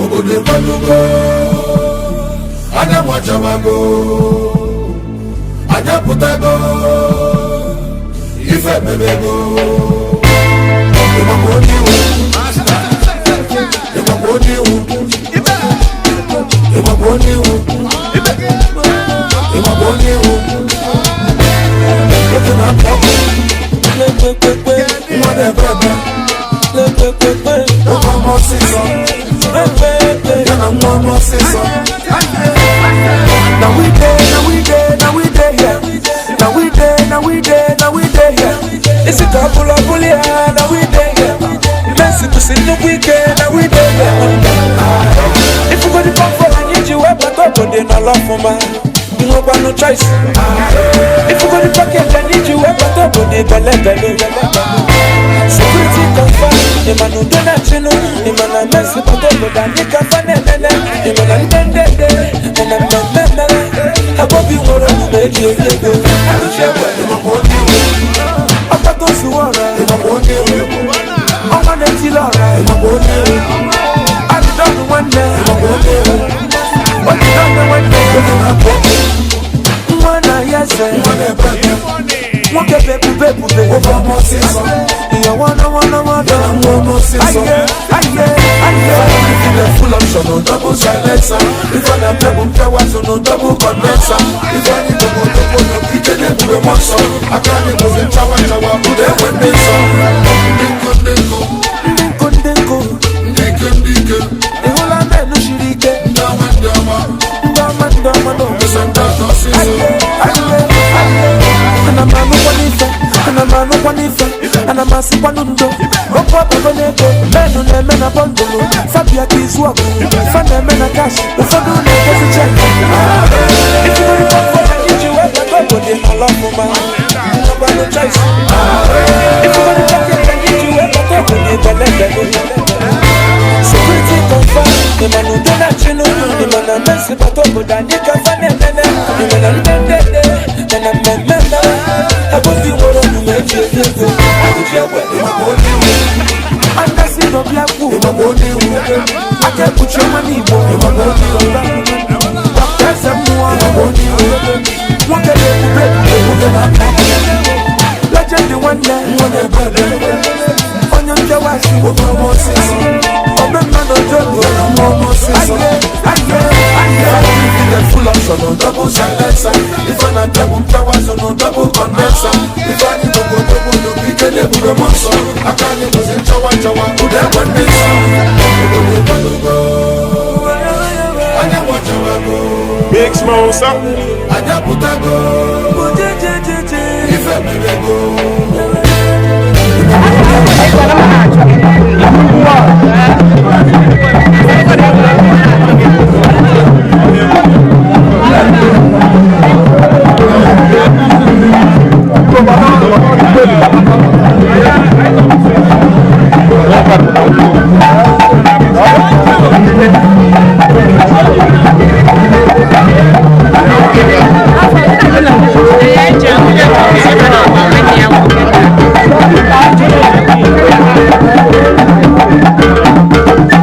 Obodo ekwelugo, anyanwụ achawago, anyị apụtago, ife emebego. Ịgbakwa onye iwu, ịgbakwa onye iwu, ịgbakwa onye iwu, ịgbakwa onye iwu. Oge na-apụ ọkụ, nwa na-ebe ebe, oge ọma ọsịsọ, ya na nwa ọma ọsịsọ. Now we dey, now we dey, now we dey here. Now we dey, now we dey, now we dey here. Isi ka bụla bụli ya, now we dey here. Messi kwụsị nnukwu ike, now we dey here. Ifugodi pọfọ anyị ji wee bata obodo n'ọlọ ọfụma. Nwekwanụ choice. Ifugodi package anyị ji wee bata obodo belebele. Security confirm, ịma na udo na-achịnụ, ịma na Messi bata obodo anyị ka fa na-enene, ịma na ndị ndede, mana mmemme mere, Abobi nwere omume eji eri ego. Arụchi egbe, Ịgbakwa onye iwu, ọkpata ozuwe ọra, ịgbakwa onye iwu, ọnwa na-etili ọra, ịgbakwa onye iwu, Adịdọnụ nwanne, ịgbakwa onye iwu. Odidọnụ nwanne, Oge na-apụ ọkụ, nwa na ya eze, nwa na-ebe ebe, nwoke bụ ebube ebube, oge ọma ọsịsọ, ihe wọnọ wọnọ wọnọ, ya na nwa ọma ọsịsọ. aye aye aye. Ife full option, no double silencer. Ife na-apịa bụ mpịawa so no double condenser. Ife anyị bụ odogwu no ike na-ebube mmụọ nsọ. Aka anyị bụzi nchawa nchawa, ụda egbe ndị nsọ. Ndị nkụ ndị nkụ, Ndị nkụ ndị nkụ, ndị ike ndị ike, ị hụla menu siri ike, ndị ọma ndị ọma, ndị ọma ndị ọma n'obodo. ese ndị ọzọ ọsịsọ. Aye, aye, aye. Ana m anụkwa n'ife, ana m anụkwa n'ife, ana m asịkwanụ ndo. Okwu ọbago n'ego, menụ na-eme na bọndụlụ, Fabia ka izu ọgụ, fa na-eme na kash, ụfọdụ na-egosi cheki. Ifugori pọpọ anyị ji wee bata obodo ala ọfụma, nwekwanụ choice. Ifugori pakeji anyị ji wee bata obodo belebele. Security confirm, ịma na udo na-achịnụ, ịma na Messi bata obodo anyị ka fa na-enene, ịma na ndị ndede, mana mmemme mere, Abobi nwere omume eji eri ego. Arụchi egbe, ịgbakwa onye iwu, Andasi n'obi akwụ, ịgbakwa onye iwu, aka ekpuchi ọnwa n'Igbo, ịgbakwa onye iwu, Dr. Eze mmụọ, ịgbakwa onye iwu, nwoke na-ebube ebube, oge na-apụ ọkụ, legend nwanne, nwa na-ebe ebe, onye mpịawa asị, oge ọma ọsịsọ, omemma na ojogo, ya na nwa ọma ọsịsọ. aye aye aye. Ife full option, no double silencer. Ife na-apịa bụ mpịawa so no double condenser. Ife anyị bụ odogwu no ike na-ebube mmụọ nsọ. Aka anyị bụzi nchawa nchawa, ụda egbe ndị nsọ. Obodo ekwelugo, anyanwụ achawago, Big Smosa. anyị apụtago, ife emebego. Thank you.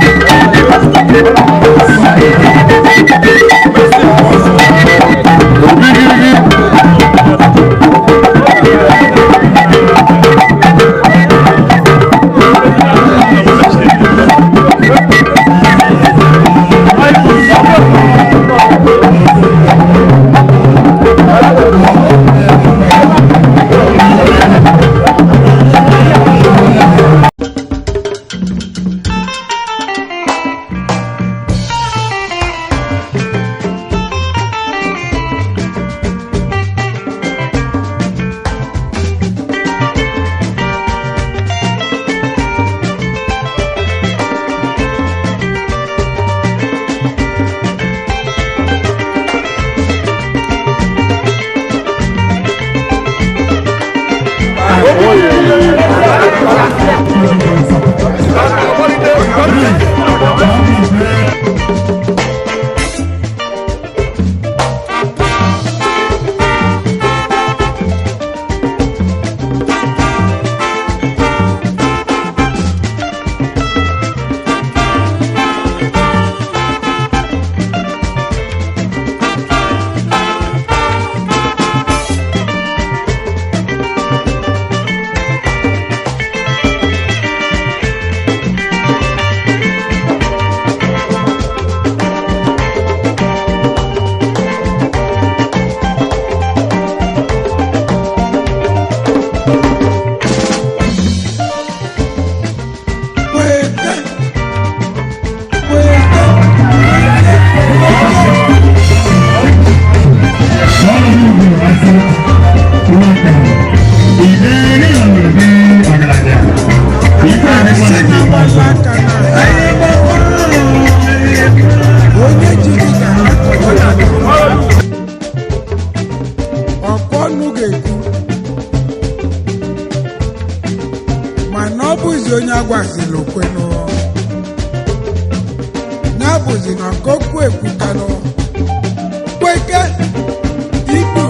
bụzi na nke okwu ekwukanụ kweke ikpu.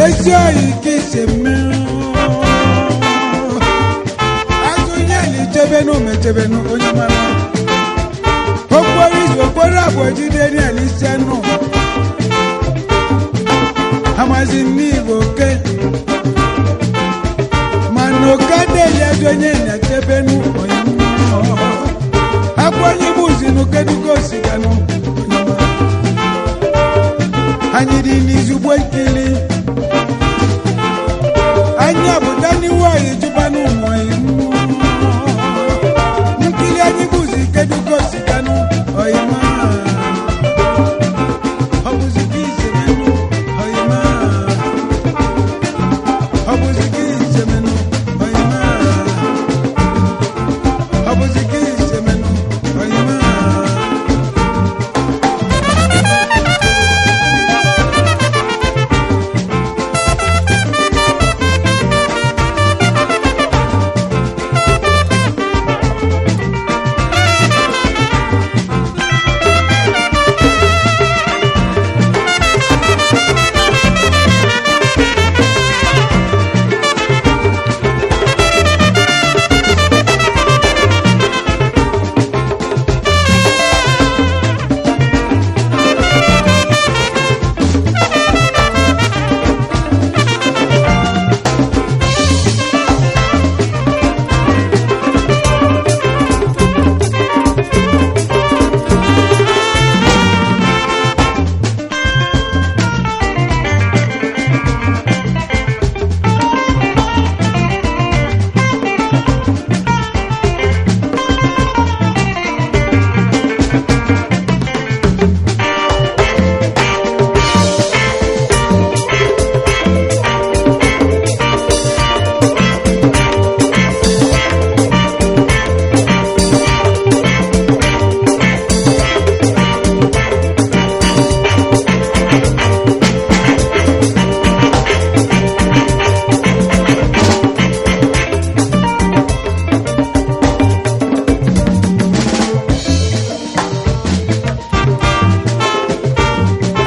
Ezi oyi ka isi mmiri azụ nyeli chebenu mechebenu onye mara okporo izu okporo abụọ jide niel isi nụ amazi n'igbo oke mana oke adịghị ezi onye na-echebenu onye mmụọ akwa onye gbuzinu kedugo osiganụ onye mara anyị dị n'izugbo nkili anyị ọbụda n'iwu anyị jụba n'ụmụ anyị nkili anyị bụzi kedugo sikanụ oyima ọ bụzi gị isemenụ oyima ọ bụzi gị isemenụ oyima ọ bụzi gị isemenụ oyima.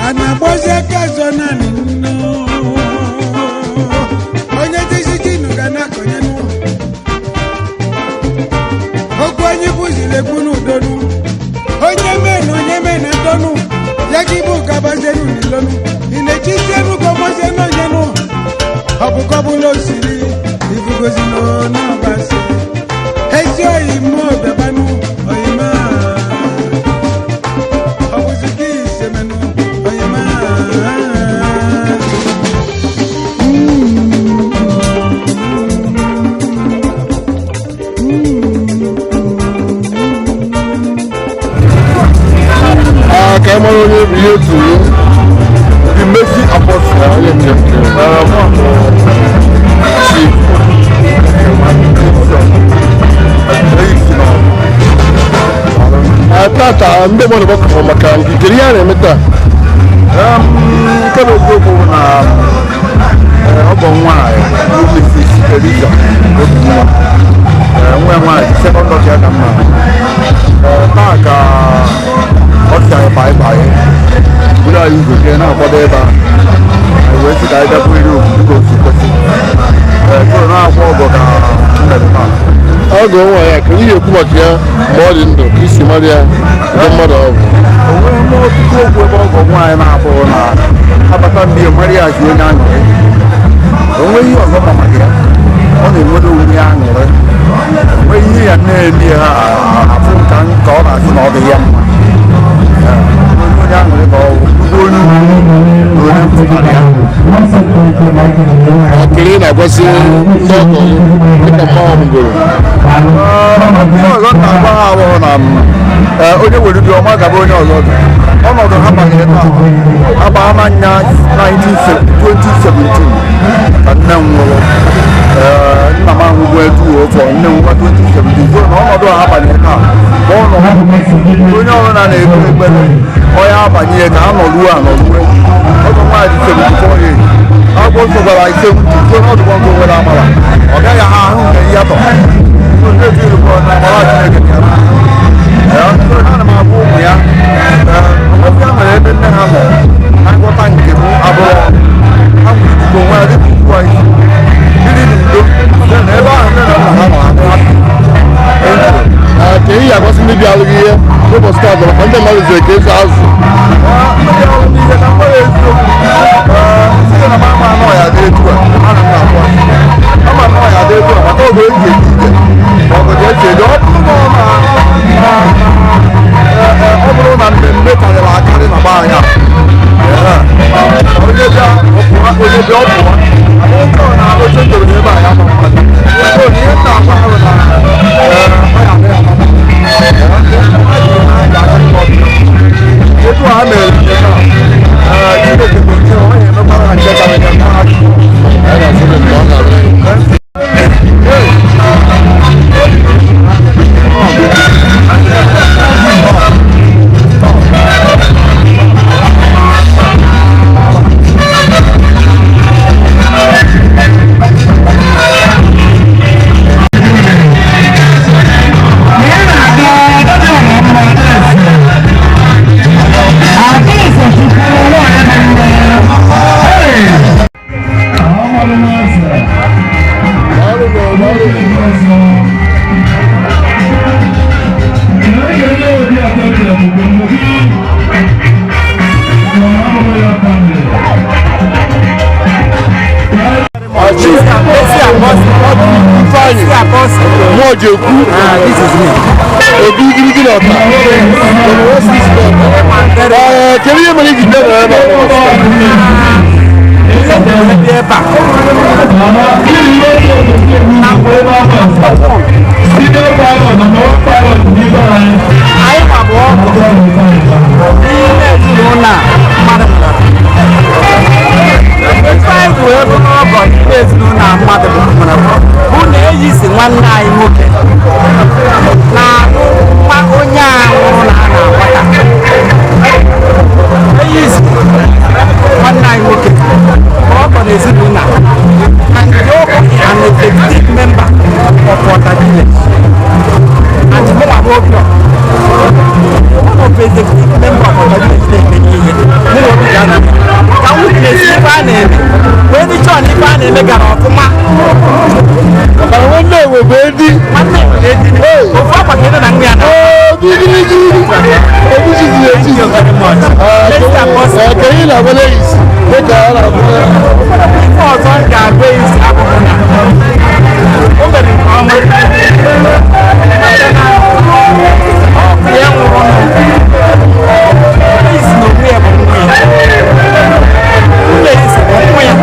A na-agbazi aka azọ naanị nnu onye dịzi jinu ga na-akọnye nụ okwu anyị bụziri ekwu n'udonu onye mee na onye mee na ndọnụ ya gị bụ gabazienu n'ilonu ị na-echizienu ka ọmọzienu onye nụ ọ bụkọ bụla osiri ifugozi n'ọbasi ezi oyi mmụọ bịabanụ oyima ọ bụzi gị isemenụ oyima. Ka mara onye bụ ihe tụrụ the Mercy Apostle onye njem Chief tata ndị mmadụ gbakọrọ maka nkikere ihe a na-eme taa. Nke bụ eziokwu bụ na ọgọ nwaanyị bụ Mrs. Eliza Obinwa, nwa nwaanyị second daughter ya ka mma. Taa ka ọ sị anyị bye bye, buru anyị ụzọ jee na-akwado ebe a. Anyị wee sị ka anyị bịakwuru ugwu dịka otu kwesị. Tụrụ na-akwa ọgọ ka m mere taa. Ọgọ nwa ya, kedu ihe ekwu maka ya mgbe ọ dị ndụ ka isi mara ya ndị mmadụ ọ bụ? Onweghị m ọtụtụ okwu ebe ọgọ nwaanyị na-abụghị na abata mgbe mara ya ji onye aṅụrị. Onweghị ihe ọzọ ma maka ya, ọ na-enwere onwe ya aṅụrị. Onweghị ihe ya na-eme ha afụ nka ka ọ na-asị na ọ dị ya mma. Onye aṅụrị ka ọ bụ nnukwu onye ugwu na onye mpụtara ya. Kedu na-agwazi ndị ọgọ gị dịka mmanwụ mgoro? Ndị ọzọ na-agwa ha abụọ na onye were ubi ọma gaba onye ọzọ dị. Ọ Ọnọdụ ha banyere taa abaa na nya 2017 ka nne m nwụrụ. Ee, nna m anwụgo etu otu nne m nwa 2017, so na ọnọdụ ha banyere taa bụ ọnọdụ onye ọbụla na-ekpe ekpere onye abanye ka ha nọruo anọruo. Ọgọ nwaanyị 74 years, akwụkwọ nsọ gwara anyị 70, so n'ọdụkọ nke nwere amara ọ gaghị ha ahụ nke ihe atọ na amara Chineke dị ya n'aka. Ee, ana m agwa ụmụ ya, ofe a nwere ebe nne ha nọ na nghọta nke m abụrụ ha nwere ijikọ onwe ha dịka ugbu anyị biri n'udo site na ebe ahụ nne na nna ha nọ adị happy. Ka ihe agbasị ndị bịa alụghị ihe n'ụbọchị taa bụ maka ndị mmadụ zere ka esi azụ. Ndị ọrụ n'ihe na mgbara eziokwu, site na mama anọ ya dị etu a, ana m na-akpọ ama anọ ya dị etu a maka oge eji eje ije ma ọgụ dị eji eje. Ọ bụrụ na mmemme karịrị akarị na be anyị a, onye bịa ọpụwa, onye bịa ọpụwa, oche ọ na oche ndoro n'ebe a ya ma mmadụ. So na ihe m na-agwa ha bụ na ọ ya adị ya mma. Etu a mere nke taa, Chineke bụ nke ọ na-emekwara ha nke karịrị nke ha. Ifeanyị Nwaojekwu Obi Igirigi na Ọta. Ee, kedu ihe mere iji bịa n'ebe a? Anyị ma bụ ọgụ n'ime ezinụlọ a mmadụ mụrụ. Ife anyị bụ ebe n'ọgọ n'ime ezinụlọ a mmadụ mụrụ bụ na eyi si nwanne anyị nwoke na-alụ nwa onye a nwụrụ na a na-agbata. Eyi si nwanne anyị nwoke ka ọ kọ n'ezinụlọ a and an executive member of Water Village and mụnwa bụ Obiora, one of the executive member of Water Village na-eme ihe mụ na obi ga-anọ ka m witness ife a na-eme wee dị chọọ na ife a na-eme gara ọfụma. Maka nwanne enwe bụ edi. Nwanne nwere edi ofu akwa ka ede na nwa ya na Obi Igirigi Obi chiziri Thank echizi. you very much. Mr. Apostle. Ee, ka ihe na-agwa isi dịka a na-agwa Ife ọzọ m ga-agwa isi abụghị na o mere nke ọma maka na ọgụ ya nwụrụ isi na onwe ya bụ nwa ya, nwunye isi bụ nwa ya,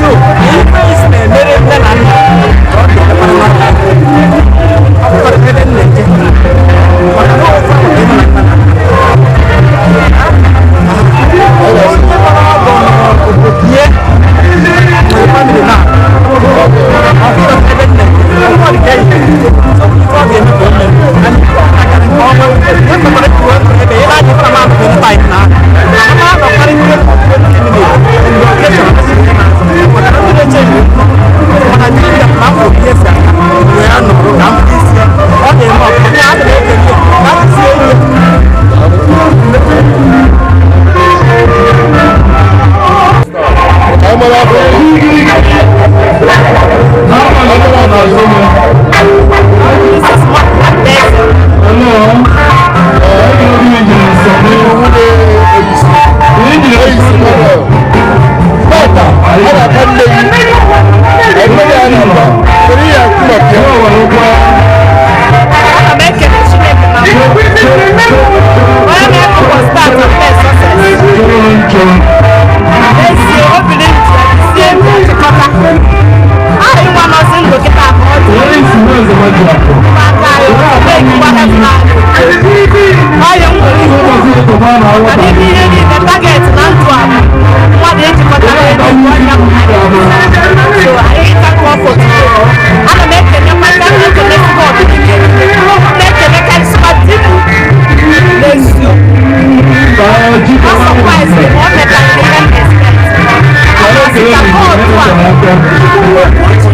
so ife isi na-emere nne na nna ka ọ ga-emekwara nwata ya. Ọ bụkwara ebe m na-eje maka na ofu ahụ dị na nna na nna. Maka n'ime ihe niile, target na ndụ a bụ mmadụ ejikọtara ego ọnya bụ so anyị thank God for today. Ana m ekenekwazi, ana m ekene God ike, na-ekenekarịsịkwa di m n'eziokwu. Ọ surprise m, ọ mekarịrị ihe m expect. Amasị ka God a okwu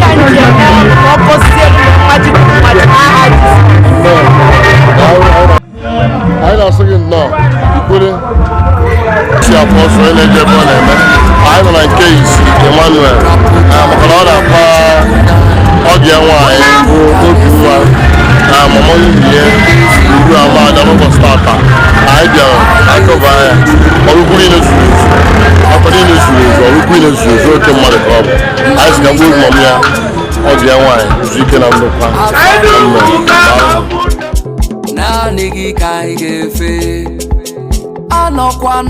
ya nji eme ọnụ ka ọ gọzie m mmaji kwuru mmaji n'aha Jizọs. Anyị na-asị gị nnọọ ikwere si afọ ọsọ onye na-eje ebe ọ na-eme. Anyị nọ na nke isi Emmanuel, maka na ọ na-akpa ọgị ya nwaanyị bụ obi nwa na mama nwunye ya uru ama ada n'ụbọchị tata. Anyị bịara akọba ya ọrụkwu niile zuru ezu, akwa niile zuru ezu, ọrụkwu niile zuru ezu, oke mmadụ ka ọ bụ. Anyị si ka mgbe obi mama ya, ọgị ya nwaanyị, zuo ike na ndokwa. Naanị gị ka anyị ga-efe anọkwa.